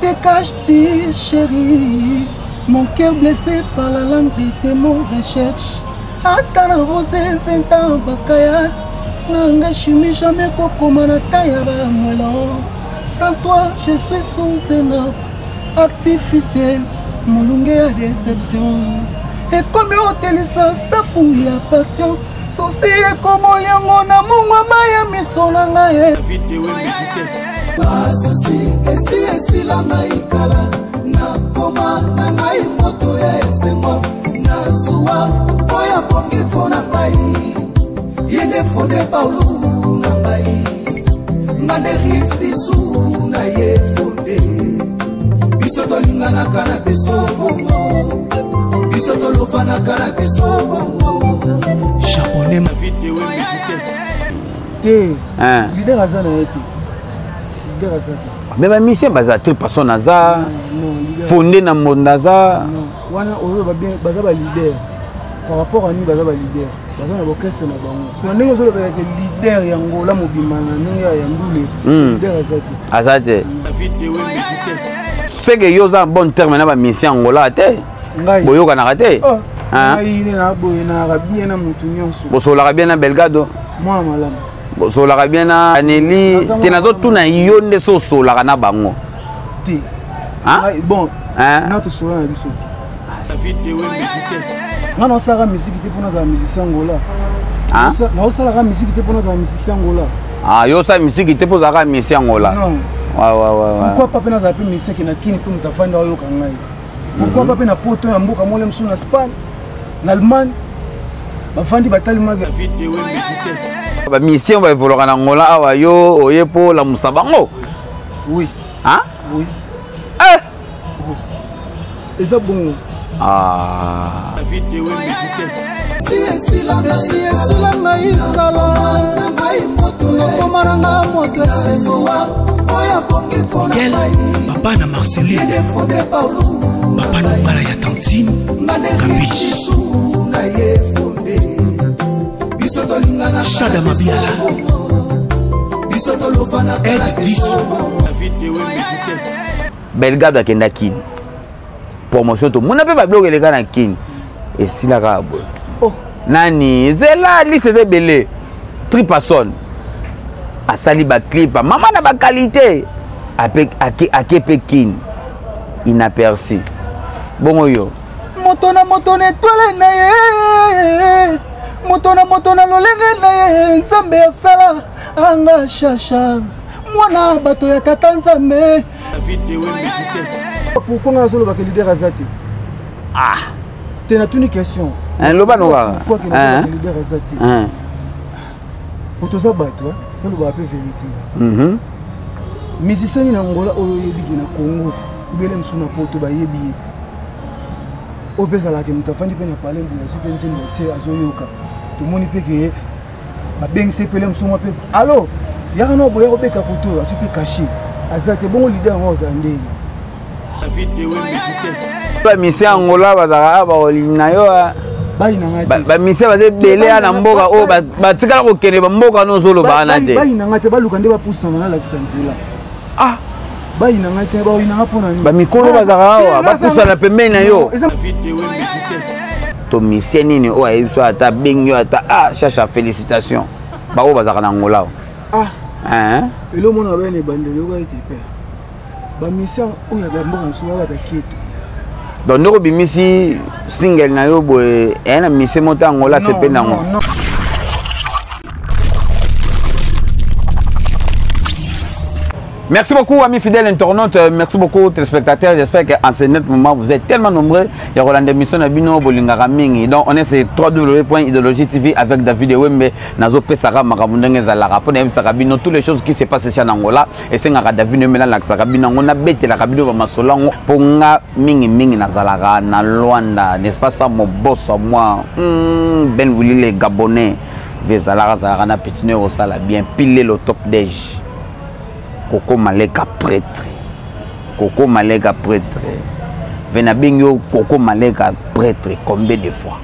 Te caches-tu, chérie Mon cœur blessé par la langue de tes mots recherche. Ata na rose 20 ans bakayas nanga chimie jamais kokoma na ta ya bamwelo. Sans toi, je suis sous un arbre artificiel, molunge ya déception. Ekomi otelisa safu ya patience, susi ekomoliango na mongwama ya miso na ngai. Basusi esi esila ngai kala, nakoma na ngai moto ya esengo, nazuwa oyo abongi mpo na ngai, ye nde fonde paulu na ngai, nga nde rit bisu na ye fonde. Biso tolinganaka na biso bongo, biso tolovanaka na biso bongo. Japonais ma te leader aza na ye te, leader aza te. Mais bamisien baza te, personne aza fondé na monde aza wana oyo baza ba leader par rapport à nini baza ba leader, baza na bokese na bango. Parce que na ndenge ozolobelaka leader ya Ngola mobimba na ndenge ya ndule, leader aza te, aza te. Seke yo oza bon terme na bamisien ya Ngola te, boyokanaka te? Ngai na boye nayaka bien na motu nyonso. Bosololaka bien na Belgado? Mwana malamu. Bosololaka bien na Aneli te? Nazotuna yo nde so osololaka na bango. Te, bon, na tosolola na biso te. Nga naosalaka misiki te mpo nazala musicien Angola, naosalaka misiki te mpo nazala musicien Angola. Yo osala misiki te mpo ozalaka musicien Angola? Non. Pourquoi pas mpe nazala mpe musicien ke na Kini mpe moto afandi aoyoka ngai? Pourquoi pas mpe na poto ya mboka mole mosusu, na Spagne, na Allemagne, bafandi batali maki. Bamission baevolaka na Angola awa, yo oye mpo olamusa bango? Oui. Oui. Eza bongo. Esi esila ngai kala, nakoma nanga moto esengo. Miguel, papa na Marceline, papa Nongala ya tantine Kambichi, Shada Mabiala, Ed Diso. Belgado akenda Kini, promotion tomona mpe babiloko eleka na Kini esila kaka boye. Nani zela liste eza ebele. Tripason asali baclip mama na baqualité, ake mpe Kini inaperçu. Bongo yo? Moto na moto na etwele na ye, moto na moto na lolenge na ye. Nzambe asala anga shasha mwana bato ya tata Nzambe. Pourquoi nga nazolobaka leader aza te? Te, natuni question. Loba no kaka. Pourquoi ke leader aza te? Po toza bato, tolobaka mpe vérité. Musicien nini na Angola oyo oyebiki na Congo ubele mosusu na poto bayebi ye, oyo mpe ezalaka moto afandi mpe na palais mbuya, azwi mpe nzembo atie, azoyoka, tomoni mpe ke babengisi epele mosusu mwa mpe alo yaka na boya kobeta koto, azwi mpe cachet, aza te. Bongo leader yango azala ndenge? Bamisien Angola bazalaka bakolina yo. Bamisien baza ebele ya na mboka oyo batikala kokende bamboka wana ozoloba wana te. Bayinanga te, baluka nde bapusana, nalakisa nzela. Bayinanga te, bayinanga mpona nini? Bamikolo bazalaka awa, bapusana pembeni na yo. To misien nini oyo ayebi so ata abengi yo ata Chacha, félicitation, baoyo bazalaka na Angola? Elo mona bayana ebandeli oyoka ete pe bamisien oyo ya bamboka mosusu babata keto. Donc ndoko obimisi single na yo boye, eya na misie moto Angola asepe nango? Merci beaucoup, amis fidèles internautes. Merci beaucoup, téléspectateurs. J'espère qu'en ce net moment, vous êtes tellement nombreux. Il y a l'émission na bolingaka mingi. Donc, on est sur www.idéologie TV avec David Wembe. Nazo pesaka makambo ndenge ezalaka. Pona yebisaka bino toutes les choses qui se passent ici en Angola. Esengaka David Wembe nalakisaka bino yango, nabetelaka bino bamasolo yango. Mpo nga mingi mingi nazalaka na Luanda, n'est-ce pas ça, mon boss à moi, Ben Willy le Gabonais. Vezalaka azalaka na petit osala bien pile le top déj. Koko Maleka prêtre, Koko Maleka prêtre, ve nabengi yo Koko Maleka prêtre combien de fois?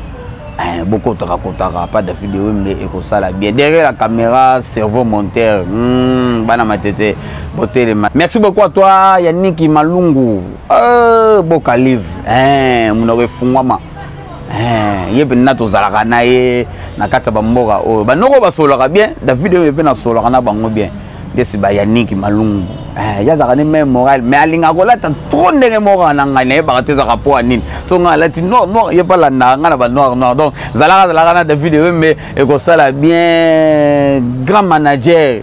Eh, bokotaka kotaka pa David Wembe ekosala bien. Derrière la caméra, cerveau monteur. Bana matete botelema. Merci beaucoup à toi Yannick Malungu. Bokalive. Eh, munoko efungwama. Eh, ye mpenza tozalaka na ye na kati ya bamboka oyo banoko basololaka bien. David Wembe mpe nasololaka na bango bien. Ndesi ba Yannick Malungu. Eh, ye azalaka ne même moral, mais alingaka kolata trop ndenge moko na ngai, nayebaka te ezalaka mpo ya nini. So ngai alati noir noir, ye mpe alandaka ngai na ba noir noir. Donc zalaka zalaka na David Wembe ekosala bien. Grand manager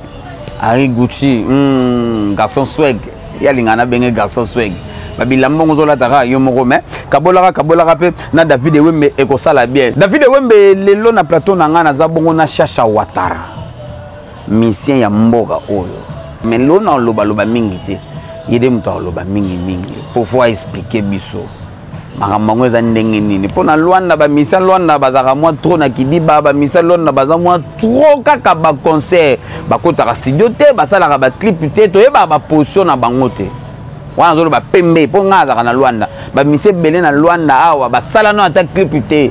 Harry Gucci, garçon swag, ye alingaka na benge garçon swag. Babilamba ngo ozolataka yo moko, mais kabolaka kabolaka mpe na David Wembe ekosala bien. David Wembe lelo na plateau na ngai naza bongo na Chacha Watara, musicien ya mboka oyo. Mais lelo na olobaloba mingi te, ye nde moto akoloba mingimingi po fo aexpliquer biso makambo yango eza ndenge nini. Mpo na Lwanda, bamusicien Lwanda bazalaka mwa trop na kidiba, bamusicien Lwanda baza mwa trop kaka baconcert, bakotaka studio te, basalaka baclip te, toyebaka baposition na bango te. Wana azoloba pembe mpo ngai azalaka na Lwanda. Bamusicien ebele na Lwanda awa basala no ata clip te,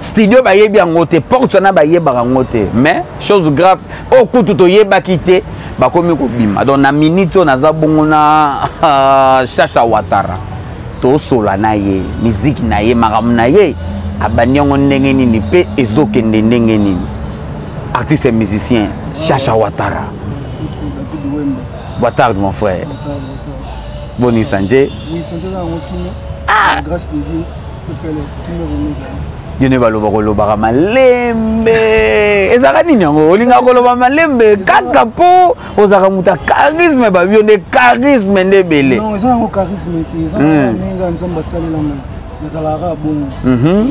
studio bayebi yango te, porte wana bayebaka yango te. Mais chose grave oyo kutu toyebaki te, bakomi kobima. Donc na minute oyo naza bongo na Chacha Watara, tosola na ye miziki na ye, makambo na ye, abandi yango ndenge nini mpe ezokende ndenge nini. Artiste et musicien Chacha Watara. Si, si, David Wembe. Watara, mon frère. Watara, Watara. Boni santé? Oui, santé eza yango kimia. Ah! Grâce de Dieu, pepele, kimia vraiment ezali. Yo nde baloba kolobaka malembe, ezalaka nini yango? Olingaka koloba malembe kaka mpo ozalaka moto ya charisme, babi yo nde charisme nde ebele. Non, eza yango charisme te, eza ndenge kaka Nzambe asalela ngai, nazalaka bongo.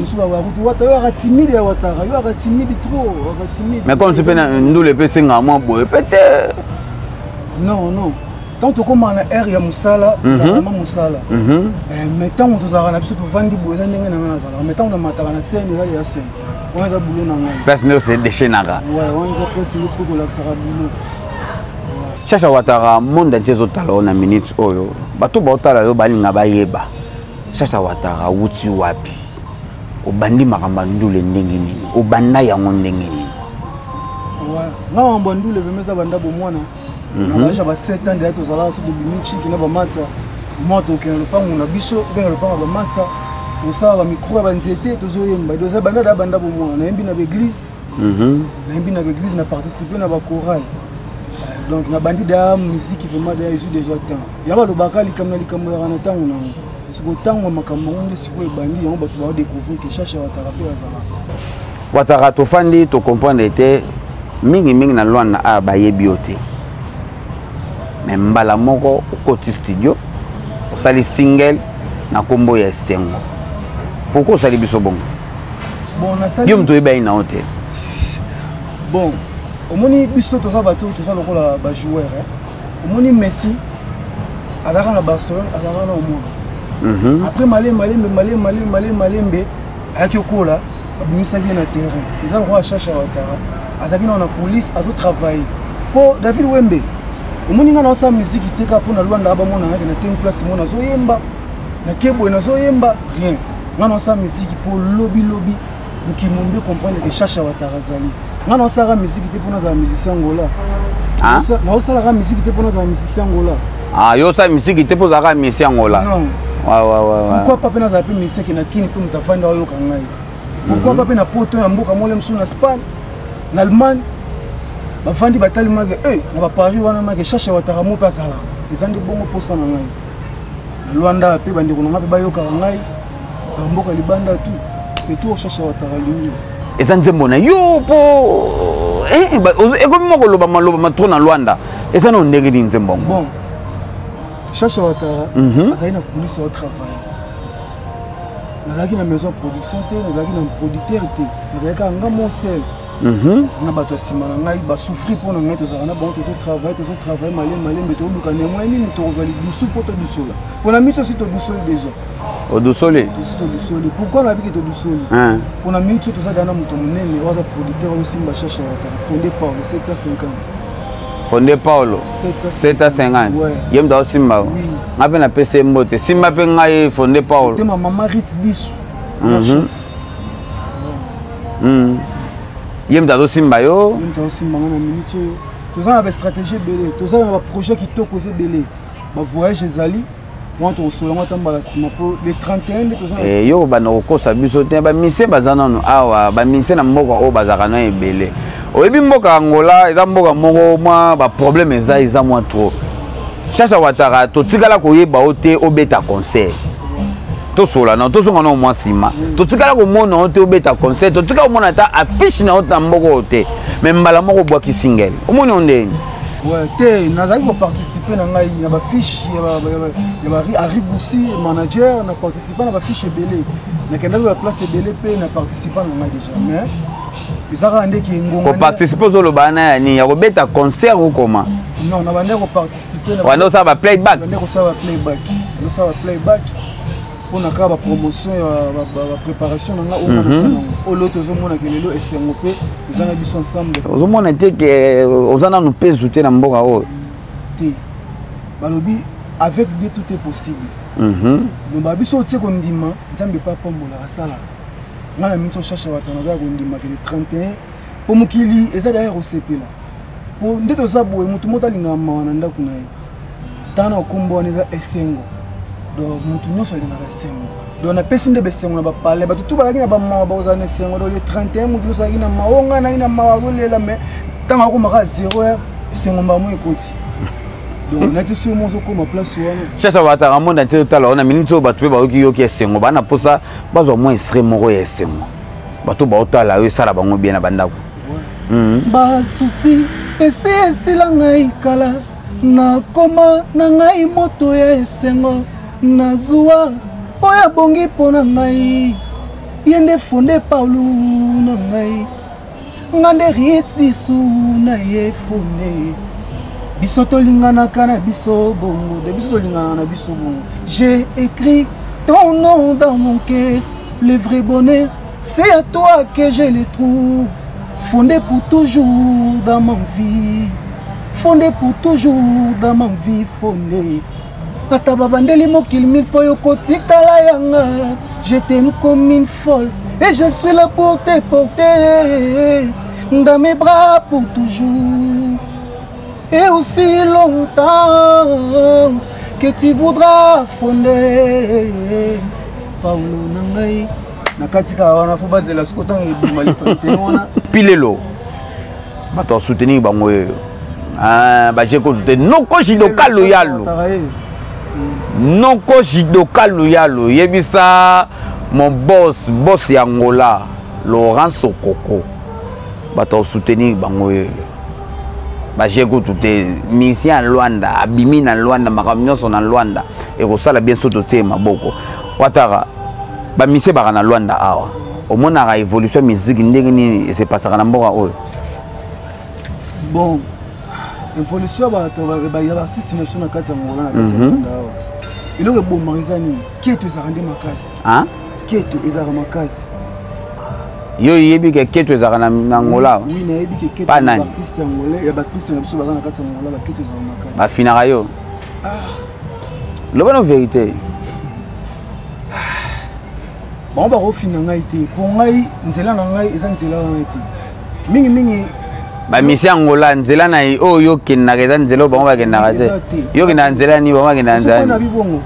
Mosusu bakutu wata yo aka timide, ya Watara yo aka timide trop, aka timide. Mais comme mpe na ndule mpe esengaka mwa boye pe te. Non, non, tant tokómaa na aire ya mosala, ezalaka ma mosala. Mais ntango tozalaka na biso, tovandi boye, eza ndenge na ngai nazalaka. Mais ntango namataka na scène, eza ya scène wana, eza boulot na ngai. Place nde ose déchaînaka. Ouais, wana eza place nde sikoyo tolakisaka boulot. Chacha Watara, monde entier ezotala yo na minute oyo. Bato baotala yo, balinga bayeba Chacha Watara awuti wapi, obandi makambo ya ndule ndenge nini, obanda yango ndenge nini? Nga makambo ya ndule vraiment eza banda bomwana. Na baâge ya ba 7 ans deya tozalaka so tobimi chiki na bamasa mwa, tokende lopango na biso, okende lopango ya bamasa, tosala bamicro ya banzete, tozoyemba. Do eza banda da banda bomwana. Nayembi na baeglise, nayembi na baeglise, na participe na bachorale. Donc nabandi da musique vraiment da ezwi déjà temps. Ya balobaka likambo na likambo yaka na ntango nango. Sikoyo ntango ya makambo yango nde sikoyo ebandi yango, bato baodécouvrir ke Chacha Watara mpe azalaka. Watara, tofandi tocomprendre te mingimingi na Lwanda awa bayebi yo te, mais mbala moko okoti studio, osali single na nkombo ya Esengo. Pourquoi osali biso bongo? Bon, nasali Yo moto oyebani na yo te. Bon, omoni biso toza bato, toza lokola bajoueur. Omoni Messi azalaka na Barcelone, azalaka na omona. Après malembe malembe malembe malembe malembe malembe ayaki okola, babimisaki ye na terrain. Eza lokola Chacha Watara azalaki nao na coulisse, azotravaille. Mpo David Wembe, omoni ngai naosala miziki te kaka mpo na Lwanda bamona ngaki na temi place mo nazoyemba, nakeboye nazoyemba, rien. Ngai naosala miziki mpo lobilobi mokili mombe comprendre ke Chacha Watara azali. Ngai naosalaka miziki te mpo nazala musicien Angola. Naosalaka miziki te mpo nazala musicien Angola. Ah, yo osala miziki te mpo ozalaka musicien Angola? Non. Ouais. Pourquoi pas mpe nazala mpe musicien ke na Kini mpe moto afandi aoyoka ngai? Pourquoi pas mpe na poto ya mboka mole mosusu, na Spagne, na Allemagne, bavandi batali make e na baparis wana, make Chacha Watara mo mpe azalaka. Eza nde bongo mposa na ngai na Lwanda mpe bandeko na ngai mpe bayokaka ngai na mboka libanda, tout c'est tout. Chacha Watara lingi. Eza nzembo na yo mpo ekomi mwa koloba maloba matro na Lwanda, eza na ndenge nini nzembo yango? Bon, Chacha Watara azali na coulisse aotravaille. Nazalaki na maison production te, nazalaki na producteur te, nazalaki kaka nga mo seul na bato ya nsima na ngai basouffrir mpo na ngai. Tozalaka na bango, tozotravaille, tozotravaille malembe malembe, toluka nemoi nini tokozwa lidusu mpo todusola. Mpo na miso osi todusoli déjà. Odusoli? Tosi todusoli. Pourquoi nabiki todusoli? Mpo na mingi so toza na moto monene oyo aza producteur oyo simba Chacha Watara, Fondé Paulo 750. Fondé Paulo 750, ye moto aosimba. Nga mpe napesi ye mbote, simba mpe ngai Fondé Paulo. Tema mama Rit Disu. Ye moto azosimba yo. Ye moto azosimba nga na minute oyo. Toza na bastratégie ebele, toza na baprojet kitoko eza ebele, bavoyage ezali wana, tokosola yango ata mbala nsima, mpo le 31 nde toza. Eh, yo kobanda kokosa biso te. Bamisie baza nano awa, bamisie na mboka oyo bazalaka na ebele. Oyebi, mboka ya Angola eza mboka moko mwa baproblème eza mwa trop. Chacha Watara, totikala koyeba o te obeta concert. Tosola na tozonga na mwa nsima, totikala komona o te obeta concert, totikala komona ata affiche na yo na mboka oyo te. Mais mbala moko obwaki single, omoni o ndeni? Ouais, te, nazalaki koparticipe na ngai na bafiche ya Henri Gousi, manager. Na participe na bafiche ebele, nakendaki baplace ebele mpe na participe na ngai déjà, mais eza kaka ndeke ngonga. Koparticipe, ozoloba na ya nini? Ya kobeta concert ou comment? Non, na bandeki koparticipe. Wanda osala baplayback. Bandeki kosala baplayback, osala baplayback mpona kaka bapromotion ya bapréparation na nga oyo nga nasala yango. Oyo lelo tozomonaka lelo, esengo mpe eza na biso ensemble. Ozomona te ke oza nanu mpezu te na mboka oyo? Te, balobi avec Dieu tout est possible. Donc babiso otie kondima, Nzambe mpe apambolaka, asalaka. Nga na minso Chacha Bato naza ya kondimaka le 31, mpo mokili eza daya kosepela, mpo nde toza boye. Motu moto alingaka mawa na ndako na ye, ntango na nkombo wana eza esengo. Donc motu nyonso alingaka esengo. Donc napesi nde besengo na bapale. Bato tu bazalaki na bamawa, bakozala na esengo. Donc le 31, motu nyonso azalaki na mawa, o ngai naki na mawa, azolela, mais ntango akomaka 0 heure, esengo mbamo ekoti. Donc nati soki mo ozokoma place wana. Chacha Watara, monde entier otala wana miniti oyo, bato mpe bayoki yoki esengo, baa na mposa bazwa mwa extrait moko ya esengo. Bato baotala oyo, esala bango bien na bandako. Basusi esi esila ngai kala, nakoma na ngai moto ya esengo. Nazwa oyo abongi mpo na ngai, ye nde Fonde Paulu na ngai, nga nde rit lisu na ye. Fonde, biso tolinganaka na biso bongo de, biso tolinganaka na biso bongo. J'ai écrit ton nom dans mon cœur, le vrai bonheur, c'est à toi que je le trouve. Fondé pour toujours dans ma vie, fondé pour toujours dans ma vie. Fondé, ata babandeli mokili mille fois, yo kotikala yanga. Je t'aime comme une folle et je suis là pour te porter dans mes bras pour toujours et aussi longtemps que tu voudras. Fondé Paulo na ngai, na kati kaka wana, fo bazela siko ntango ebima le 31 wana. Pilelo bato asoutenir bango oyo baje kutu te. Noko Jidoka Luyalo, noko Jidoka Luyalo, yebisa mon boss, boss ya Angola, Laurent Sokoko, bato asoutenir bango oyo baje kutu te. Musicien ya Lwanda abimi na Lwanda, makambo nyonso na Lwanda ekosala bien. So totie maboko. Watara, bamusicien baka na Lwanda awa, omonaka évolution ya musique ndenge nini esepasaka na mboka oyo? Bon, évolution ya bato ya baartiste na biso na kati ya Ngola, na kati ya Lwanda awa, eloko ebomaka eza nini? Keto ezalaka nde makasi. Hein? Keto ezalaka makasi. Yo oyebi ke keto ezalaka na Ngola? Oui, nayebi ke keto. Pa nani? Baartiste angolais, ya baartiste na biso baza na kati ya Ngola, baketo ezalaka makasi. Bafinaka yo? Loba no vérité. Bango bakofina ngai te, mpo ngai nzela na ngai eza nzela wana te mingimingi. Bamisi ya Ngola, nzela na ye oyo yo okendaka eza nzela oyo bango bakendaka te? Eza te. Yo okendaka nzela nini? Bango bakendaka nzela na nini? Bibongo.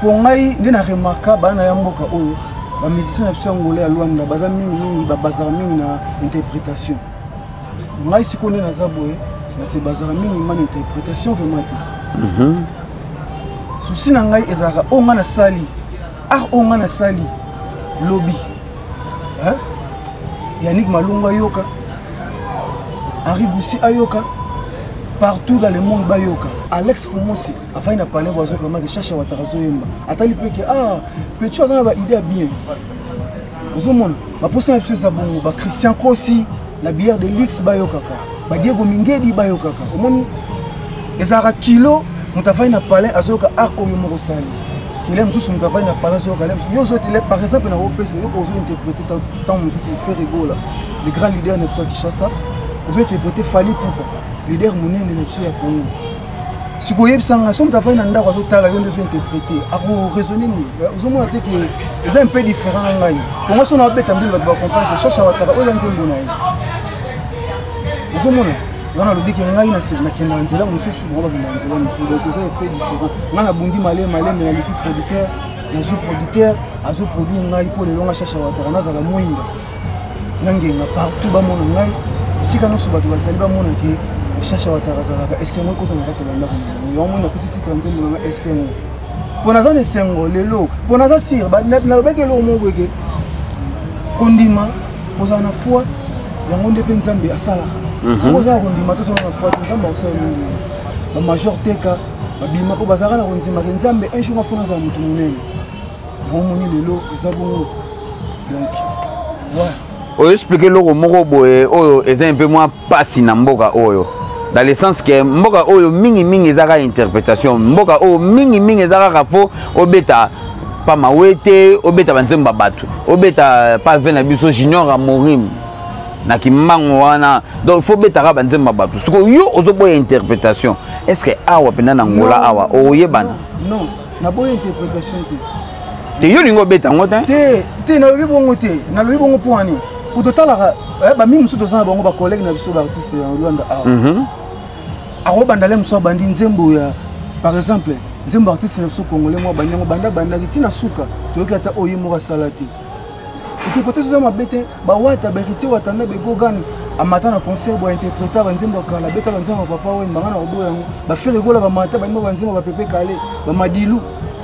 Mpo ngai nde na remarka bana ya mboka oyo, bamusicien na biso ya Ngola ya Lwanda baza mingimingi, bazala mingi na interprétation. Ngai sikoyo nde naza boye, nase bazala mingi ma na interprétation vraiment te. Souci na ngai ezalaka oyo ngai nasali, art oyo ngai nasali lobi, hein? Yannick Malungu ayoka, Henri Gousi ayoka, partout dans le monde bayoka. Alex Fumosi afai na palais, bazoyoka make Chacha Watara azoyemba, atali mpe ke ah, petu aza na baidée ya bien. Ozomona baposa na biso eza bongo. Bachristien Kosi na bière de luxe bayokaka, badiego Mingedi bayokaka. Omoni, ezalaka kilo moto afai na palais azoyoka art oyo moko osali kile mosusu. Moto afai na palais azoyoka le mosusu, yo ozotele. Par exemple, nakopesa yo, ozointerprete ntango mosusu Ferre Gola, le grand leader na biso ya Kinshasa, ozointerprete Fally Ipupa, leader monene na biso ya Congo. Sikoyo oyebisa nga, so moto afandi na ndako azotala yo nde ozointerprete, akoraisonne nini? Ozomona te ke eza un peu différent na ngai. Bongo so nabeta mbili, bato bacomprendre ke Shasha Watara oyo eza nzembo na ye. Ozomona wana alobi ke ngai nakendaka nzela mosusu, bango bakendaka nzela mosusu, donc eza un peu différent. Ngai nabundi maleme maleme, naluki producteur, nazwi producteur azoproduire ngai mpo lelo nga Shasha Watara nazala mwinda nangenga partout, bamona ngai esika nyonso bato bazali, bamona ke Shasha Watara azalaka. Esengo ekota na kati ya bandako na bango. Yango moi napesi titre ya nzembo nanga Esengo, mpo naza na esengo lelo, mpo naza sire. Nalobaki eloko moko boye ke kondima, kozala na foi, yango nde mpe Nzambe asalaka. Soki ozala kondima to ozala na foi te, Nzambe akosala mingi. Bamajor teka babima mpo bazalaka na kondima ke Nzambe, un jour afona azala moto monene. Yango moni lelo eza bongo. Donc ouais. Oyo explique eloko moko boye oyo eza un peu mwa mpasi na mboka oyo, dans le sens ke mboka oyo mingimingi eza kaka interprétation. Mboka oyo mingimingi eza kaka fo obeta pa mawe te, obeta banzembo ya bato, obeta pa ve na biso Junior Amorim na kimbango wana. Donc faut betaka banzembo ya bato. Sikoyo yo ozoboya interprétation, est ce que awa mpenza na Ngola awa oyebana? Non, naboya interprétation te. Te, yo olingi obeta yango te. Te, te, nalobi bongo te. Nalobi bongo mpo wani po totalaka bami mosusu, toza na bango bacollègue na biso, baartiste ya Lwanda awa. Akobanda le mosusu abandi nzembo ya, par exemple, nzembo artiste na biso congolais moko abandi yango, banda bandaki ntina suka, toyoki ata oyo ye moko asala te. Interprétation eza mabe te. Bawata, baHéritier Watanda, begogan amata na concert boya interpréta banzembo ya kala, beta banzembo ya Papa Wemba, nga na koboya yango. BaFerre Gola bamata, bayimba banzembo, baPepe Kale, bamadilu,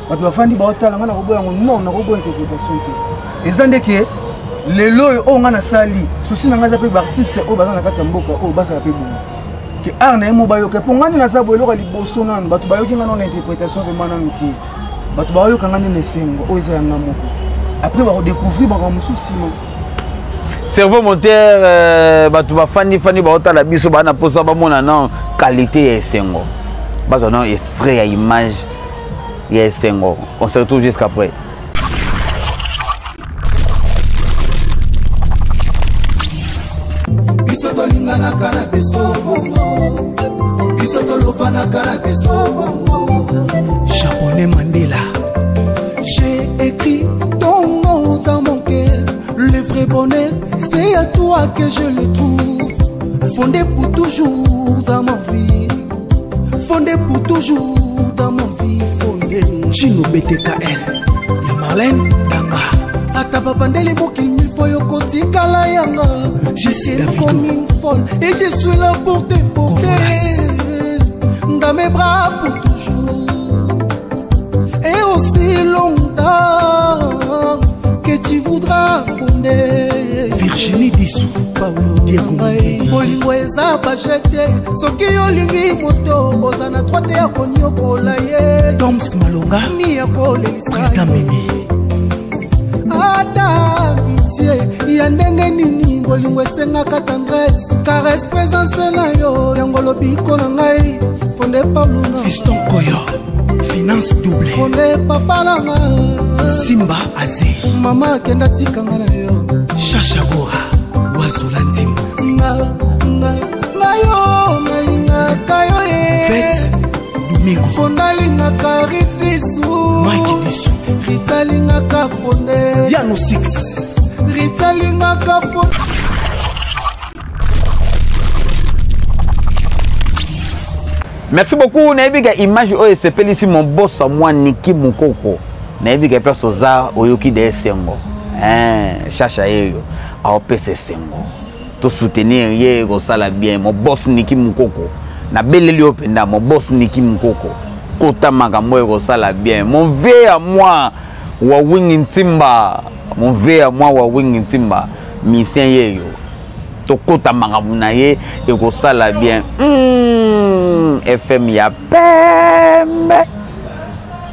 bato bafandi baotala, nga na koboya yango? Non, nakoboya interprétation te. Eza nde ke lelo oyo, oyo nga nasali, susi na ngai eza mpe baartiste oyo baza na kati ya mboka oyo bazala mpe bongo, ke art na ye mo bayoka. Mpo ngai nde naza boye, eloko ya liboso nanu bato bayoki ngai nano na interprétation vraiment nanu te. Bato bayoka ngai nde na esengo oyo eza yanga moko, après bakodécouvrir makambo mosusu nsima. Cerveau moteur, bato bafandi fandi baotala biso, baa na mposa bamona na qualité ya esengo, bazwa na extrait ya image ya esengo. On se retrouve jusqu'après. Biso tolinganaka na biso bongo, biso tolovanaka na biso bongo. Japonais Mandela. J'ai écrit ton nom dans mon cœur. Le vrai bonheur, c'est à toi que je le trouve. Fondé pour toujours dans ma vie, fondé pour toujours dans ma vie, fondé. Chino BTKL ya Marlène Danga. Ata babandeli mokili mille fois, yo kotikala yanga. Je t'aime Davido. comme une folle et je suis là pour te porter dans mes bras pour toujours et aussi longtemps que tu voudras, fonder. Virginie Dissou. Paulo. Diego. Ngai bolingo eza bajete. Soki olingi moto, oza na droit te ya koniokola ye Toms Malonga. ni ya kolelisa Président ye. Mimi. Ata amitié ya ndenge nini, bolingo esengaka tendresse, caresse, présence na yo, yango lobiko na ngai, Fonde Paulo na Fiston Koyo. Finance double. Fonde papa na nga. Simba Azé. Mama akenda, tikanga na yo. Chacha Gora. Wazola Ndimbo. Nga nga nga yo nalingaka yo ye. Fête Domingo. Fonde alingaka Ritlisu. Mike Dissou. Rita alingaka Fonde. Yano 6. Rita alingaka Fonde. Merci beaucoup. Nayebi ka image oyo esepelisi mon boss mwa Niki Mokoko. Nayebi ka place oza, oyoki de esengo. Hein, Chacha yeyo aopesa esengo, tosoutenir ye, kosala bien. Mon boss Niki Mokoko, nabeleli yo mpenza. Mon boss Niki Mokoko, kota makambo oyo kosala bien. Mon vieux à moi Wawingi Ntimba, mon vieux à moi Wawingi Ntimba, misien yeyo, tokota makambo na ye ekosala bien. FM ya pembe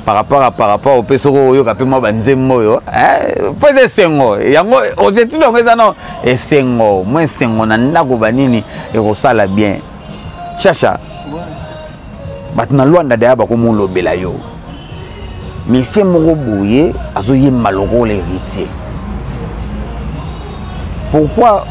par rapport ope soki oyoka mpe mwa banzembo oyo, mpo eza esengo. Yango objectif yango eza no esengo, mwa esengo na ndako banini ekosala bien. Chacha, bato na Lwanda daya bakomolobela yo, misie moko boye azoyemba lokola Héritier. Pourquoi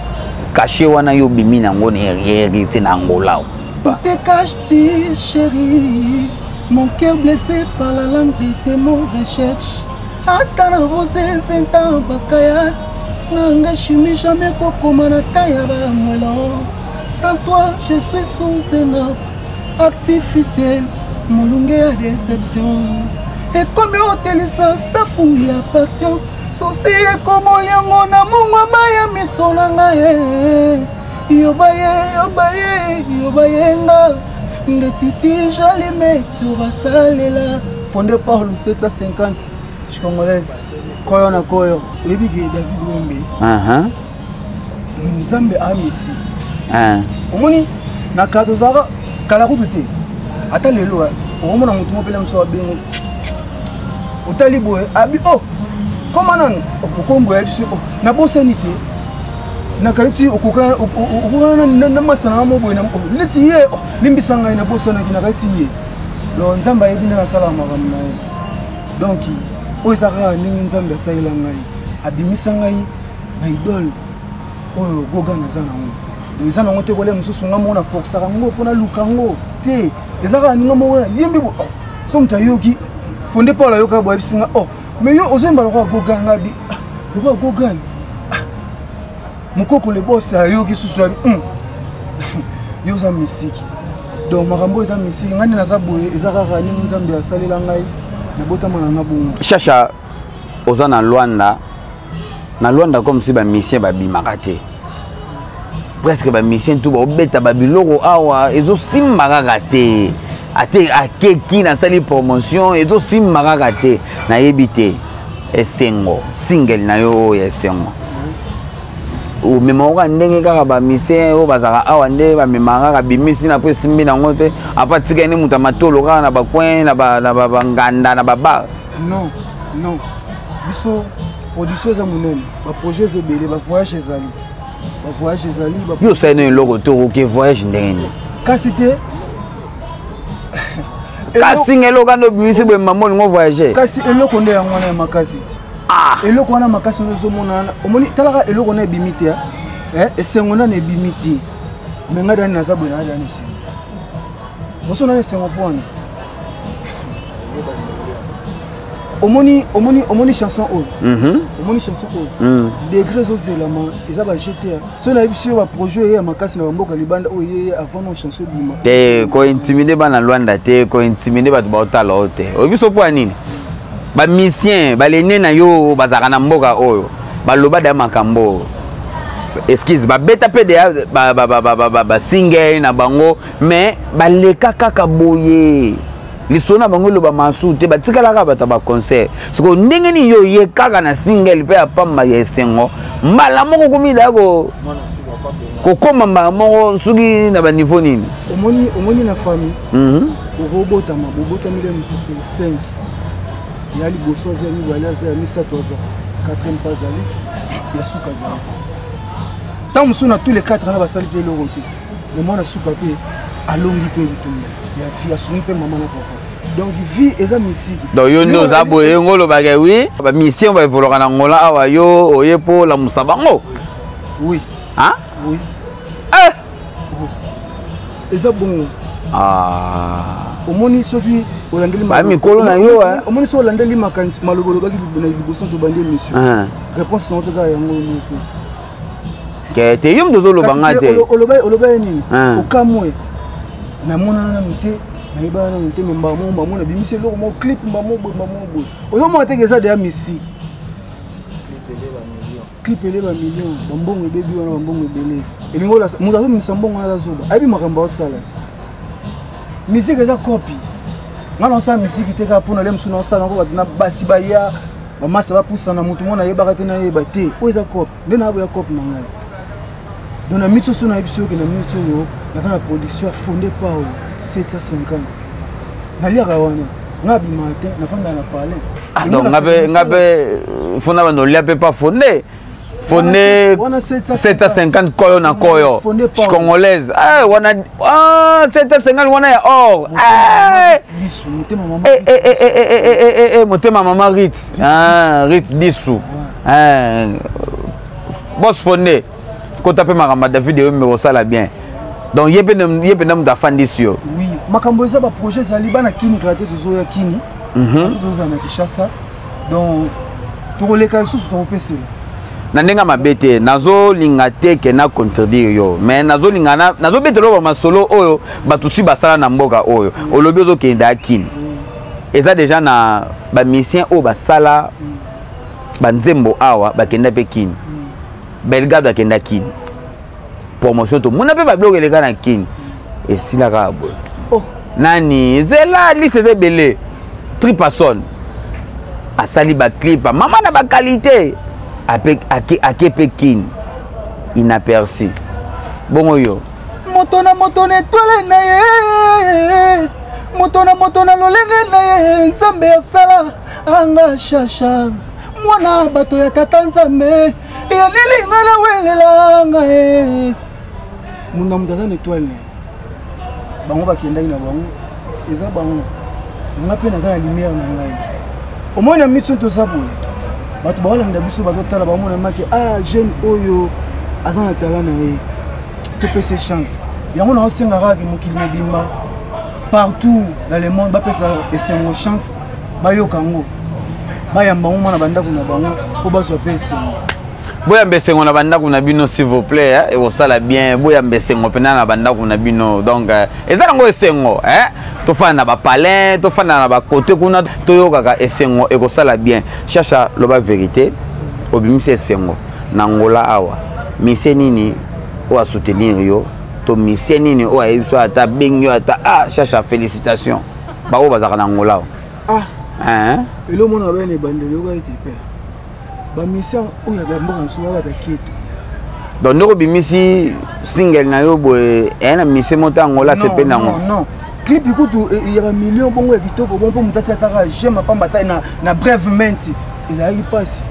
cachet wana yo obimi nango na Héritier na Angola? Où te caches-tu, chérie? Mon cœur blessé par la langue de tes mots recherche. Ata na rose 20 ans bakayas nanga chimie jamais kokoma na ta ya bamwelo. Sans toi, je suis sous un arbre artificiel, molunge ya déception. Ekomi otelisa safu ya patience, susi ekomoliango na mongwama ya miso na ngai. Yoba ye, yoba ye, yoba ye nga ndeti ti jalimeti basalela fondé par le 750 congolaise koyo na koyo. Oyebi ke David Wembe, Nzambe amisi. Omoni na kala tozalaka kala kutu te, ata lelo okomona motu moko pele mosu abengo, otali boye abi o koma nanu okombo ya biso nabosani te, nakanisi okokana na masana na mo boye neti ye limbisa ngai, nabosanaki, nakanisi ye. Donc Nzambe ayebi ndenge asalaka makambo na ye. Donc oyo eza kaka ndenge Nzambe asalela ngai, abimisa ngai na idole oyo Gogan aza nango. Eza nango te kolia mosusu, nga moko na forçaka yango mpo naluka yango te, eza kaka ninga moko nayembi bo. So moto ayoki Fonde Paul ayoka boyebisi nga: "Oh, mais yo ozoyemba lokola Gogan." Nga bi lokola Gogan. Mokoko le boss ayoki susu abi: "Yo oza mystique." Donc makambo eza mystique. Ngai nde naza boye, eza kaka ndenge Nzambe asalela ngai, nabotama na nga bongo. Chacha, oza na Lwanda. Na Lwanda, comme si bamusicien babimaka te, presque bamusicien tu baobeta babiloko awa, ezosimba kaka te. Ate akeki nasali promotion, ezosimba kaka te. Nayebi te, Esengo, single na yo oyo ya Esengo, omemaka kaka ndenge kaka bamusicien oyo bazalaka awa nde bamemaka kaka, bimisi na po esimbi nango te, apa tikali nde moto ya matolo kaka na bacoin, na banganda, na babar? Non, non, biso production eza monene, baprojet eza ebele, bavoyage ezali, bavoyage ezali. Yo osali na eloko te, okoke voyage ndenge nini? Kasi te. Kasi nga eloko wana obimisi boye, mama, olingo voyage. Kasi eloko nde yango wana ya makasi ti. Eloko wana makasi wana ozomona wana, omoni, talaka eloko wana ebimi te. Esengo nani ebimi te, me ngai dani naza boye, naa dani esengo moso nani esengo mpo wana omoni, omoni, omoni chanson oyo, omoni chanson oyo degré ezozelama, eza ba gt. So nayebisi yo, baprojet oyo ya makasi na bamboka libanda oyo ye avant no chanson ebima. Te, kointimider bana Lwanda te, kointimider bato baotala oyo te. Oyebi so mpo ya nini? Bamusicien balene na yo bazalaka na mboka oyo, baloba deya makambo oyo, excuse, babeta mpe deya basingle na bango, mais baleka kaka boye, lisolo na bango eloba masu te, batikalaka bato ya baconcert. Sikoyo ndenge nini yo oye kaka na single mpe ya pamba ya Esengo, mbala moko komi daya kokóma mbala moko soki na baniveau nini? Omoni, omoni na famille, okobotama, bobotami le mosusu 5, ya liboso aza, ya mibale aza, ya misato aza, quatrième mpe azali, ya suka azali. Ntango mosusu na tous les quatre wana basali mpe eloko te, mais mwana suka mpe alongi mpe bitumba ya vie, asungi mpe mama na papa. Donc vie eza misiki. Donc yo nde oza boye, ngo olobaka wi bamusicien baevolaka na Ngola awa, yo oye mpo olamusa bango? Oui. Hein? Oui. Eh! Eza bongo. Ah. Omoni soki olandeli mikolo na yo. Omoni soki olandeli maloba olobaki na liboso tobandi émission, réponse nango mpe kaka yango opesi. Ke te, yo moto ozoloba nga te. Oloba ye nini? Okamwe, namonana nanu te, nayebana nanu te, me mbamo mbamo nabimisi eloko moko, clip mbamo boye, mbamo boye, ozomona teke eza deya misiki, clip ele bamillion, bambongo ebebi wana, bambongo ebele elingi olasa. Moto azobimisa mbongo wana aza zoba, ayebi makambo aosala ti. Misiki eza kopi. Nga naosala misiki te kaka mpona le mosusu naosala yango bato na basi baya, bamasa bapusana, motu moko nayebaka te, nayeba te. Oyo eza cope nde naboya cope na ngai. Donc na miniti oso nayebi soki na miniti oyo naza na production ya Fonde Pao 750, naliaka wana ti nga abimaka te, nafandaka na palin. Ah, donc nga mpe fona bando olia mpe pa Fonde, Fonde 750 koyo na koyo congolaise wana 750 wana ya or, motema mama Rit, Rit Disu, boss Fonde, kota mpe makambo ya David oyo mbe kosala bien. Donc ye mpe moto afandisi yo. Oui, makambo eza, baprojet ezali. Bana Kini kala te, tozoya Kini. Tozala na Kinshasa, donc tokoleka lisusu, tokopesela. Na ndenge mabe te, nazolinga te ke na contredire yo, mais nazolinga nazobetela oyo bamasolo oyo bato si basala na mboka oyo. Olobi ozokende akini, eza déjà na bamusicien oyo basala banzembo awa, bakenda mpe Kini. Belgado akenda Kini, promotion tomona mpe babiloko eleka na Kini, esila kaka boye. Oh. Nani zela liste eza ebele. Tripason asali baclip, mama na baqualité, ake mpe Kini, inaperçu. Bongo yo? Moto na moto na étoile na ye, moto na moto na lolenge na ye. Nzambe asala anga Shasha, mwana bato ya tata Nzambe yanelinga na welelanga ye. Munda moto aza na étoile na ye. Bango bakendaki na bango, eza bango. Nga mpe naza na lumière na ngai. Omoi na miso toza boye, bato baolanda biso, bazotala, bamona make ah, jeune oyo aza na tala na ye, topesa chance. Yango naosenga kaka mokili mobimba, partout dans le monde, bapesa Esengo chance, bayoka yango, bayamba yango mwana bandako na bango mpo bazwa mpe esengo. Boyamba Esengo na bandako na bino, s'il vous plaît, ekosala bien. Boyamba Esengo mpena na bandako na bino. Donc eza nango esengo, tofanda na bapalin, tofanda na bakote kuna, toyokaka Esengo, ekosala bien. Shasha, loba vérité, obimisi Esengo na Ngola awa, misie nini oyo asoutenir yo, to misie nini oyo ayebi so ata abengi yo ata: "Ah Shasha, félicitation"? Baoyo bazalaka na Ngola awa. Ah, elo mona bene ebandeli, oyoka ete pe bamusicien oyo ya bamboka mosusu babata keto. Donc ndenge obimisi single na yo boye, eya na misie moko Angola asepeli nango? Non, clip kutu ya bamillion bongo ya kitoko bongo, mpo moto atia ataka j'aime pamba ta na brèvement, ezalaki mpasi.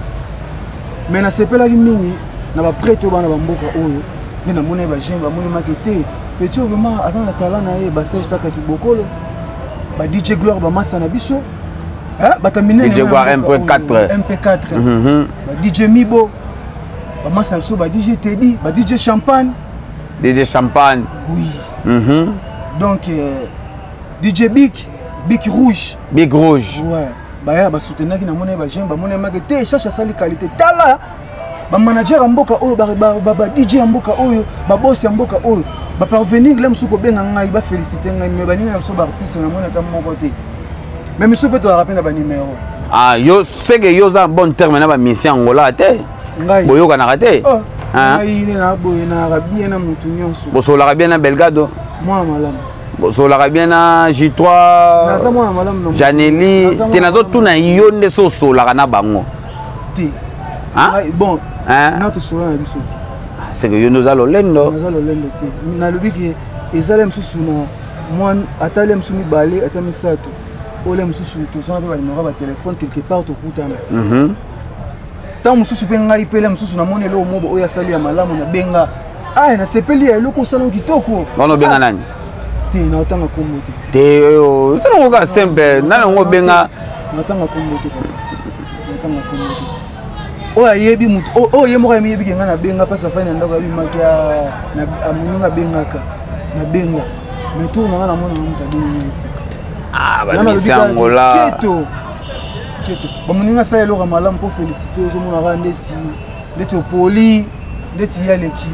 Mais nasepelaki mingi na baprêtre oyo bana bamboka oyo nde namoni bajeunes bamoni make te, petit oyo vraiment aza na talent na ye. Basege tata Kibokolo, ba DJ Gloire, bamasa na biso, bato minene. DJ Gloire MP4. MP4, ba DJ Mibo, bamasa na biso, ba DJ Teddy, ba DJ Champagne. DJ Champagne. Oui. Donc DJ Big, Big Rouge. Big Rouge. Ouais, baya basoutenaki, namoni bajeunes bamoni make te, Shasha asali qualité. Tala bamanager ya mboka oyo, ba DJ ya mboka oyo, babosi ya mboka oyo baparvenir le mosusu kobenga ngai, bafélicité ngai. Mais baninga na biso baartiste, namoni ata moko te. Mais misu mpe tozalaka mpe na banimero. Ah, yo seke yo oza bon terme na bamusicien Angola te? Ngai? Boyokanaka te? Ngai nde na boye, nayaka bien na motu nyonso. Bosololaka bien na Belgado? Mwana malamu. Bosololaka bien na J3? Naza mwana malamu. Janeli te, nazotuna yo nde so osololaka na bango. Te, bon, na tosolola na biso te. Seke yo nde oza lolendo. Naza lolendo te. Nalobi ke ezala mosusu na mwa ata le mosusu mibale, ata misato, oyo le mosusu tozwana mpe banimero ya batelefone, quelque part tokutana. Ntango mosusu mpe ngai mpe le mosusu namoni eloko moko oyo asali ya malamu, nabenga: "Aya, nasepeli ya eloko osala kitoko." Wana obenga nani? Te, naotanga kombo te. Te, oyo eza nango kaka simple. Nani yango obenga? Naotanga kombo te, papa, naotanga kombo te. Oyo ayebi motu oyo ye moko ayebi ke ngai nabenga mpasi afai na ndako, abimaki moninga abengaka, nabenga. Mais tour na ngai, namonaka moto abengi ngai te. Bamisi Angola. Keto keto, bamoninga asala eloko ya malamu mpo félicité, ozomonaka ndeti ndeti opoli, ndeti ye aleki.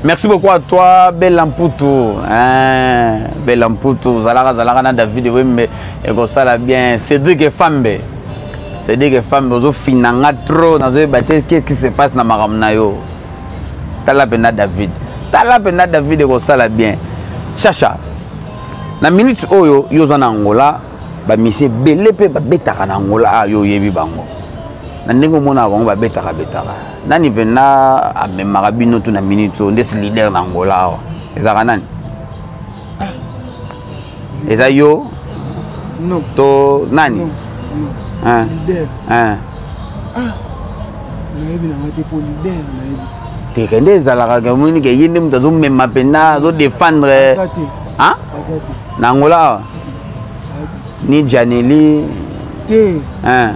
Merci beaucoup à toi, Bella Mputu, hein, Bella Mputu, zalaka zalaka na David Wembe, ekosala bien. Cédric Efambe, Cédric Efambe, ozofina nga trop, nazoyeba te qu'est-ce qui se passe na makambo na yo. Tala mpenza David, tala mpenza David, ekosala bien. Chacha, na minute oyo yo oza na Angola, bamisi ebele mpe babetaka na Angola. Ah, yo oyebi bango na ndenge omonaka bango babetaka betaka. Nani mpenza amemaka bino tu na minute oyo ndesi leader na Angola awa? Ezalaka nani? Eza yo? Non. To nani? Non, non. Leader? Hein. Ah, nayebi na ngai te, mpo leader nayebi te. Teke nde ezalaka omoni ke ye nde moto azomema mpenza, azodefendre. Aza te. Aza te. Na Angola awa, ni Janeli? Te,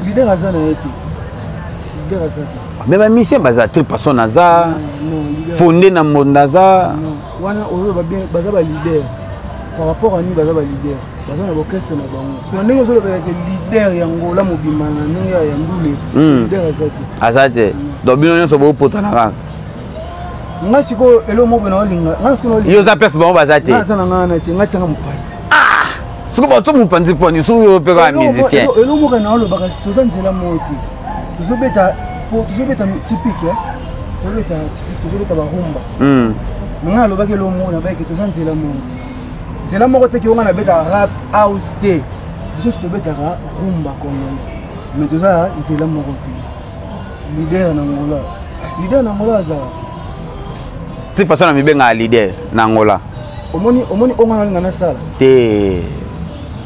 leader aza na ye te, leader aza te. Mais bamusicien baza Tripason aza Fonde na Mbonda aza wana ozoloba bien, baza baleader par rapport à nini? Baza baleader, baza na baorchestre na bango. Soki na ndenge ozolobelaka leader ya Ngola mobimba na ndenge ya ndule, leader aza te. Aza te. Donc bino nyonso bopotana kaka. Nga sikoyo eloko moko boye naolinga nga sikoyo. Yo oza place, bango baza te. Nga aza na nga wana te, nga tianga mopanzi. Soki bato mopanzi poni, soki oyo mpe kaka musicien. Eloko moko naolobaka, toza nzela moko te. Tozobeta po tozobeta typique, tozobeta typique, tozobeta barumba. Me nga alobaki eloko moko, nabayeke toza nzela moko te, nzela moko te. Kionga nabetaka rap house te, biso tobetaka rumba congolais, mais toza nzela moko te. Leader na Ngola, leader na Ngola azala Ti paso na mibengaka leader na Angola. Omoni, omoni onga nalinga nasala te.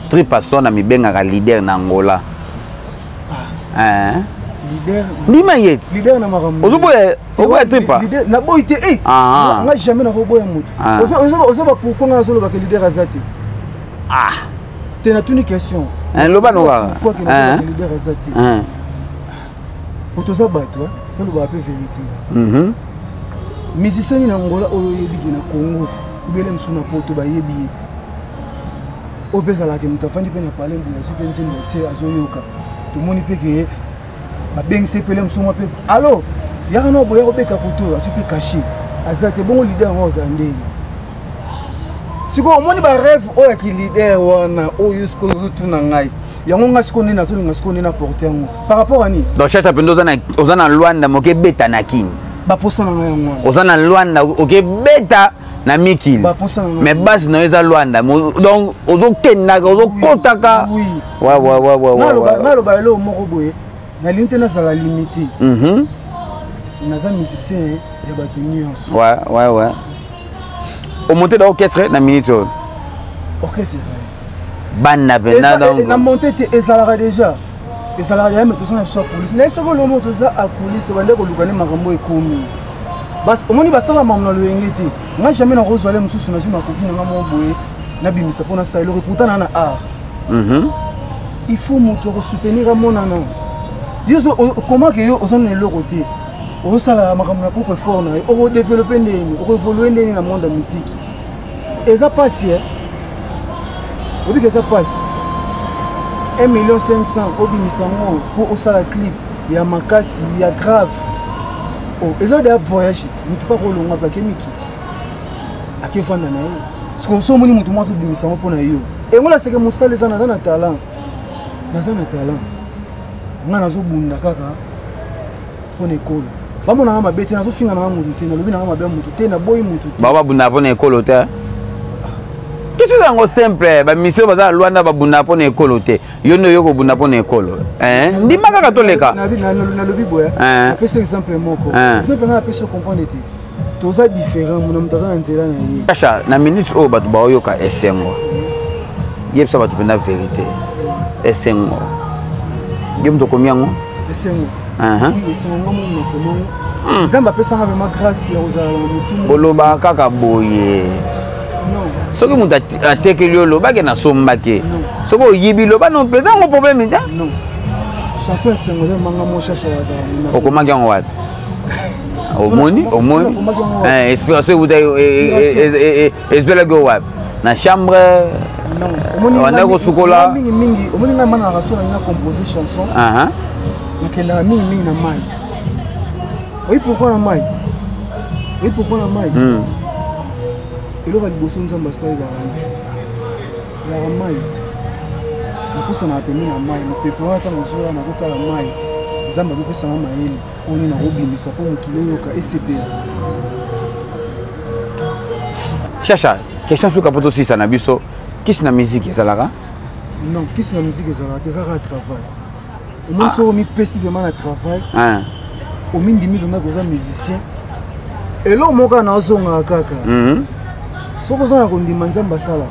Tripason na mibengaka leader na Angola. Leader. Ndima ye ti. Leader na makambo. Ozoboya, oboya Tripa. Naboyi te. Nga jamais nakoboya moto. Ozoba pourquoi nga nazolobaka leader aza te? Te, natuni question. Loba no kaka. Pourquoi ke nazolobaka leader aza te? Po toza bato, tolobaka mpe vérité. Musicien nini na Angola oyo oyebiki na Congo ubele mosusu na Poto bayebi ye, oyo mpe ezalaka moto afandi mpe na palais mbuya, azwi mpe nzembo atie, azoyoka, tomoni mpe ke babengisi epele mosusu mwa mpe alo yaka na boya kobeta koto oyo, azwi mpe cachet, aza te. Bongo leader yango azala ndenge sikoyo? Omoni barêve oyo ya kileader wana oyo sikoyo ozotuna ngai yango, ngai sikoyo nde nazolinga sikoyo nde na porte yango par rapport à nini? Donc Chacha mpenza oza na Lwanda, moke ebeta na Kini. Baposa na ngai yango wana. Oza na Lwanda, okebeta na mikili. Baposa na ngai. Mais base na yo eza Lwanda, donc ozokendaka, ozokotaka. Oui. Ouais. Naloba eloko moko boye, nalingi te nazala limité. Naza musicien ya bato nyonso. Ouais, omonte da orchestre na minute oyo? Orchestre ezali. Banda mpenza donc. Na monte te, ezalaka déjà, ezalaka déjà, mais toza na biso ya coulisse. Nayebi soki olomo toza a coulisse, tobande koluka nde makambo ekomi. Omoni, basala makambo na loyenge te. Nga jamais nakozwa le mosusu, nazwi makoki na nga moko boye, nabimisa mpo nasala eloko. Pourtant naa na art. Il faut moto akosoutenir amonana. Yo comment ke yo oza na eloko te, ozosala makambo na propre effort na yo, okodéveloppe ndeni, okoévolue ndeni na monde ya musique? Eza pasi, obika eza pasi. 1 million 500 obimisa yango mpo osala clip ya makasi ya grave, oh, eza deya voyage ti motu mpa kolongwa mpe akemiki akevanda na ye. Sikoyo so omoni motu moko azobimisa yango mpo na yo, engola seke mosala eza. Naza na talent, naza na talent, nga nazobunda kaka mpo na ekolo. Bamonanga mabe te, nazofinga nanga motu te, nalobi nanga mabe ya motu te, naboyi motu te. Bao babundaka mpo na ekolo te. Question yango simple, bamission baza na Lwanda, babundaka mpo na ekolo te. Yo nde oyo kobunda mpo na ekolo, ndima kaka toleka. Nalobi boye, napesi exemple moko. Exemple nga napesi, comprendre te, toza différent, mona moto aza na nzela na ye. Chacha, na minute oyo bato baoyoka esengo, yebisa bato mpenza vérité. Esengo, yo moto okomi yango? Esengo, esengo nga momo nakomango. Nzambe apesanga vraiment grâce ya kozala na motu. Bolobaka kaka boye. Soki moto atekeli yo, olobaki nasombaki. Soki oyibi, loba no mpenza yango, problème te. Non, chanson esengo eza manga mo Chacha. Okomaki yango wapi? Omoni, omoni inspiration ekuta, ezwelaki yo wapi? Na chambre wanda kosukola? Mingimingi, omoni ngai manaka so nalinga compose chanson, nakendaka mingimingi na mai. Oyi pourquoi na mai? Oyi pourquoi na mai? Eloko ya liboso Nzambe asala ezalaka ezalaka mai te. Napusanaka pembeni na mai, mopepe wana ntango ozoya, nazotala mai, Nzambe azopesanga mayele oyo nini nakobimisa mpo mokili eyoka, esepela. Chacha, question suka mpo tosisa na biso. Kisi na musique ezalaka? Non, kisi na musique ezalaka te, ezalaka travail. Omoni, soki omipesi vraiment na travail, omindimi vraiment koza musicien, eloko moko kaka naozongaka kaka, soki oza na kondima, Nzambe asala.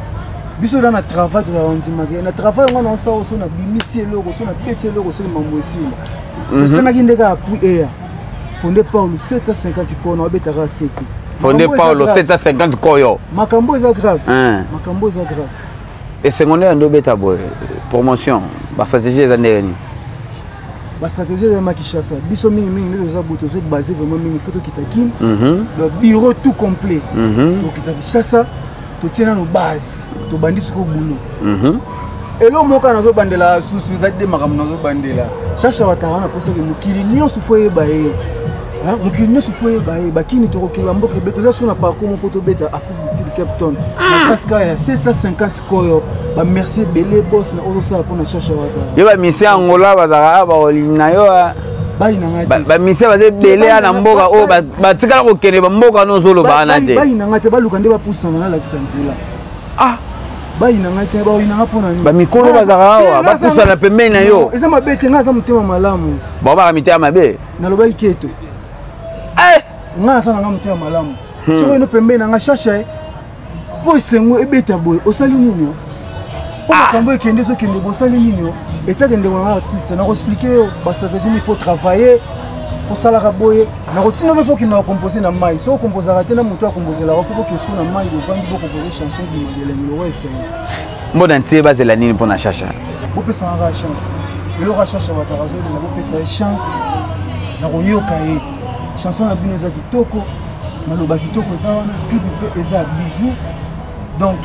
Biso da na travail tozala kondimaka na travail yango naosala. So nabimisi eloko, so nabeti eloko, soki mambo esila, tosengaki nde kaka appui eya. Fonde Paulo 750 kono abetaka sete. Fonde Paulo 750 koyo. Makambo eza grave, makambo eza grave. Esengo nde yando obeta boye, promotion, bastratégie eza ndenge nini? Bastratégie eza ma Kinshasa, biso mingimingi nde toza boye, toza basé vraiment mingi, faut tokita Kin. Donc bureau tout complet. Tokita Kinshasa, totie nano base, tobandi sikoyo boulot. Elo moko nazobandela susu eza de makambo nazobandela Shasha Watara wana, mposaki mokili nyonso faut yeba ye. Mokili nyonso faut yeba ye. Bakini tokokende bamboka ebe, toza so na parcours mo, faut tobeta Afrique du Sud, Cape Town, na place kaka ya 750 koyo. Bamerci ebele, bos na ozosala mpona Shasha Watara. Yo, bamisi Angola bazalaka bakolinga yo. Bayina ngai te. Bamisi baza ebele ya na mboka oyo, batikala kokende bamboka wana ozoloba wana te. Bayina ngai te, baluka nde bapusana, nalakisa nzela. Ah, bayina ngai te, bayina ngai mpona nini? Bamikolo bazalaka awa, bapusana pembeni na yo. Eza mabe te, ngai aza motema malamu. Babaka mitema mabe. Nalobaki keto, ngai aza na ngai motema malamu. Soki eno pembeni na ngai, Shasha, mpo esengo ebeta boye, osali nini? Mpo makambo ekende, ezokende, bosali nini? Etake ndeko na ngai artiste, nakoexpliquer yo bastratégie. Il faut travailler, fosalaka boye, nakotinda mpe faut okenda kocompose na mai. Soki okomposaka te na moto akomposelaka, faut bokesiko na mai, bovandi, bokompose chanson, ebima elengi lokwa esengo. Mbona ntie bazela nini mpona Shasha? Bopesanga kaka chance. Eloko ya Shasha Watara azolinga, bopesa ye chance ya koyoka ye chanson na bino. Eza kitoko, maloba kitoko eza wana, clip mpe eza ya bijou. Donc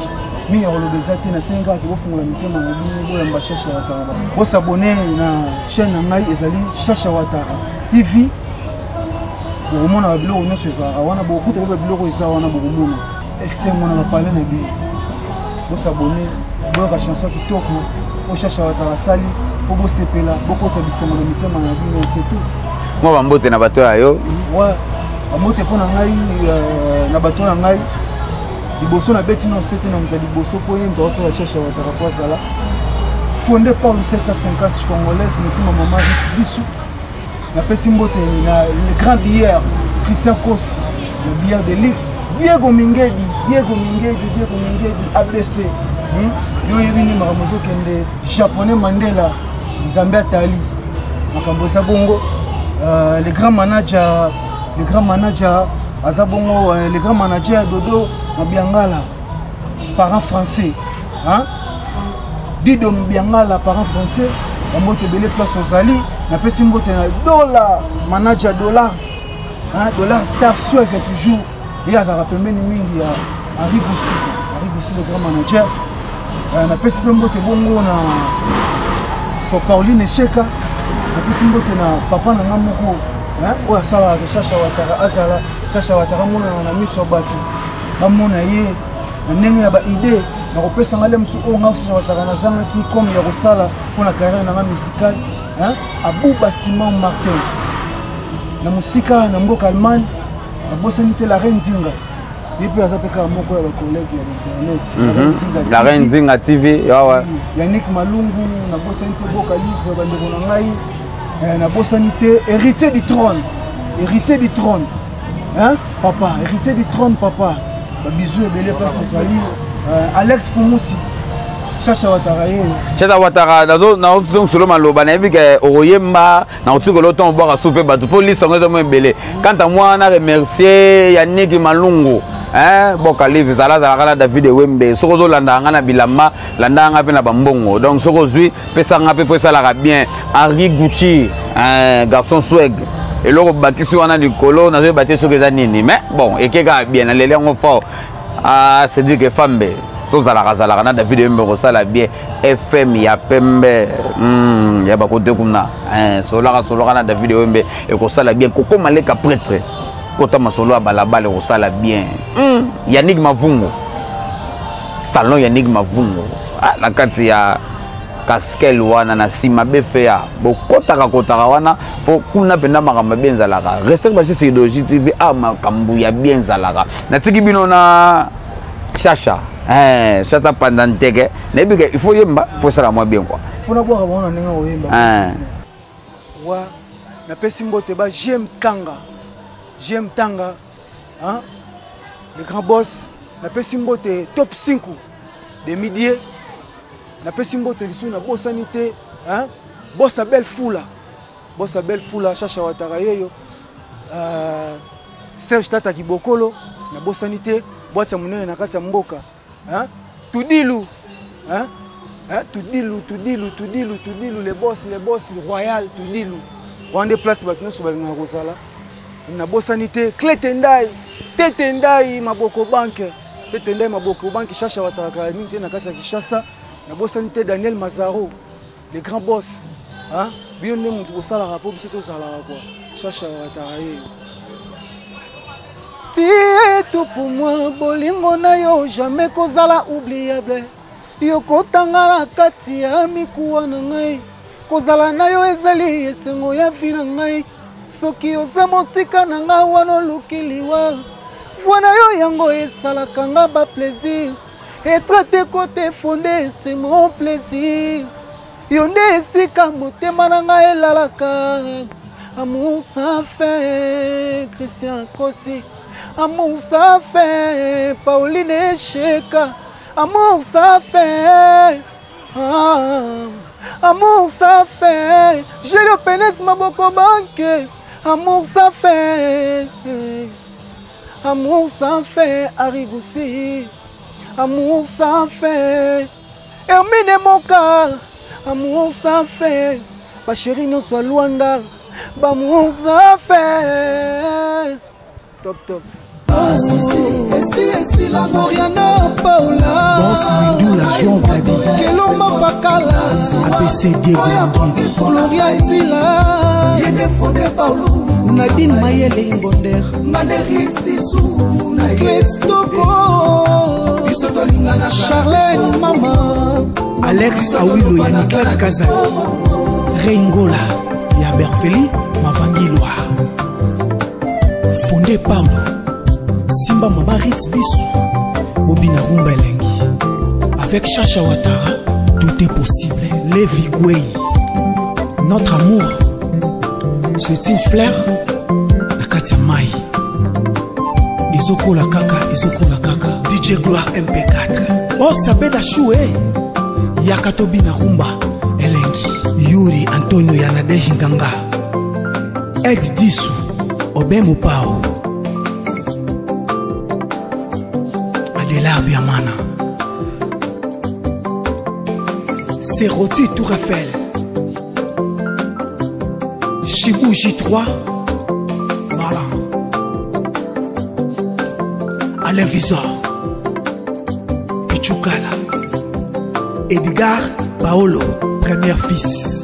mingi ya koloba eza te. Nasengi kaka bofungola mitema na bino, boyamba Shasha Watara, bos'abonner na chaîne na ngai, ezali Shasha Watara TV. Bokomona babiloko nyonso ezalaka wana, bokokuta mpe babiloko eza wana, bokomona esengo na bapale na bino. Bos'abonner, boyoka chanson kitoko oyo Shasha Watara asali, mpo bosepela, bokozwa bisengo na mitema na bino, c'est tout. Mwa bambote na bato ya yo. Wa bambote mpo na ngai, na bato na ngai liboso nabeti na osete na moto ya liboso, mpo ye moto akosala Shasha Watara po azala fondé par le 750 congolaise, motema mama Rit Bisu. Napesi mbote na le grand bière Christian Kosi, le bière de luxe, Diego Mingedi, Diego Mingedi, Diego Mingedi ABC. Yo oyebi nde makambo ezokende. Japonais Mandela, Nzambe atali makambo eza bongo. Le grand manager, le grand manager aza bongo, le grand manager Dodo Mabiangala, parent français, hein? Dido Biangala, parent français, bambote ebele place ozali. Napesi mbote na Dollar manager, Dollar, hein? Dollar Star Swag, toujours ye azalaka pembeni mingi ya Henri Goussi, Henri Goussi le grand manager. Napesi mpe mbote bongo na Pauline Esheka. Napesi mbote na papa na nga moko oyo asalaka Shasha Watara azala Shasha Watara, amonana na miso ya bato, bamona ye na ndenge ya baidée na kopesa nga le mosu oyo nga Shasha Watara nazangaki comme ya kosala mpo na carrière na nga musicale. Abuba Simon Martin na mosika na mboka Allemagne. Nabosani te la reine Nzinga, ye mpe aza mpe kaka moko ya bacollègue ya internet. La reine Nzinga TV, yawa. Yannick Malungu, nabosani te. Boka livre, bandeko na ngai, nabosani te. Héritier du trône, héritier du trône, hein? Papa héritier du trône, papa, babisous ebele place ozali. Alex Fumusi, Shasha Watara ye. Shasha Watara, nazosolo maloba, nayebi ke okoyemba na kotikela otango obwaka su mpe bato mpo lisango eza mo ebele. Quant à moi, na remercier Yannick Malungu, hein, boka livre zala azalaka na David Ewembe. Soki ozolandaka nga na bilamba, landaka nga mpe na bambongo. Donc soki ozwi, pesa nga mpe mpo esalaka bien. Henri Gucci, hein, garçon swag, eloko bakisi wana likolo, nazoyeba te soki eza nini, mais bon, eke kaka bien, naleli yango fort. Ah, Cédric Efambe, so ozalaka zalaka na David Ewembe, kosala bien. FM ya pembe, ya bakote kuna, solaka solaka na David Ewembe, ekosala bien. Kokoma leka prêtre, kota masolo ya balabala, ekosala bien. Yannick Mavungu, salon Yannick Mavungu, ah, na kati ya Caskel wana na nsima befe ya bokotaka kotaka wana, mpo kuna mpenza makambo ya bien ezalaka. Respect Bashisi Idéologie TV, a makambo ya bien ezalaka. Natiki bino na Shasha, eh, Shasha panda nteke. Nayebi ke il faut yemba mpo esala mwa bien quoi. Fona bwaka bango na ndenge koyemba. Eh. Wa napesi mbote ba Jem Tanga, Jem Tanga, hein? Le grand boss. Napesi mbote top 5 de midie. Napesi mbote lisusu, nabosani te, hein? Boss Abel Fula, boss Abel Fula, Shasha Watara yeyo. Serge Tata Kibokolo, nabosani te, boîte ya monene na kati ya mboka, hein? Tudilu, hein? Hein, Tudilu, Tudilu, Tudilu, Tudilu, les boss, les boss, Royal, Tudilu. Wana nde place bato nyonso balingaka kozala. Nabosani te, Clete Ndai, Tete Ndai, Maboko Banque. Tete Ndai, Maboko Banque, Shasha watalaka mingi te na kati ya Kinshasa. Nabosani te Daniel Mazaro, le grand boss. Hein? Bino nde moto bosalaka mpo biso tozalaka kwa. Shasha wataka ye. Tie tout pour moi, bolingo na yo jamais kozala oubliable. Yo kotanga na kati ya mikuwa na ngai, kozala na yo ezali esengo ya vi na ngai. Soki oza mosika na ngai wana oluki liwa, voi na yo yango esalaka nga ba plaisir. Être te côté fondé, c'est mon plaisir. Yo nde esika motema na ngai elalaka. Amour sans fin, Christian Kosi. Amour sans fin, Pauline Esheka. Amour sans fin, ah, amour sans fin, Julio Penes Maboko Banque. Amour sans fin, amour sans fin, Arigoussi. Amour sans fin, Hermine Moka. Amour sans fin, ba chérie nyonso ya Luanda. Ba amour sans fin. Top top. Moriana Paula Boss Mindula Jean Bladi Kelomba Pakala ABC Diego Gloria Etila Yene Fode Paulo Nadine Mayele Imbonder Manderit Bisou Clés Toko Charlène Mama Alex Awilo ya Niklat Kazali Reingola ya Berfeli Mavangilwa Fonde Paulo Simba Mama Ritz Bissou Bobina Rumba Elengi Avec Chacha Ouattara, tout est possible. Lévi Gouey, notre amour, c'est une fleur na kati ya mai. Ezokola kaka, ezokola kaka. DJ Gloire MP4. Boss Abeda Choué, Yaka Tobina Rumba Elengi. Yuri Antonio ya Nadège Nganga. Ed Disu, Obé Mopao. Adela Biamana. Seroti Tour Eiffel. Chibou J3. Voilà. Alain Visor. Pichukala. Edgar Paolo, premier fils.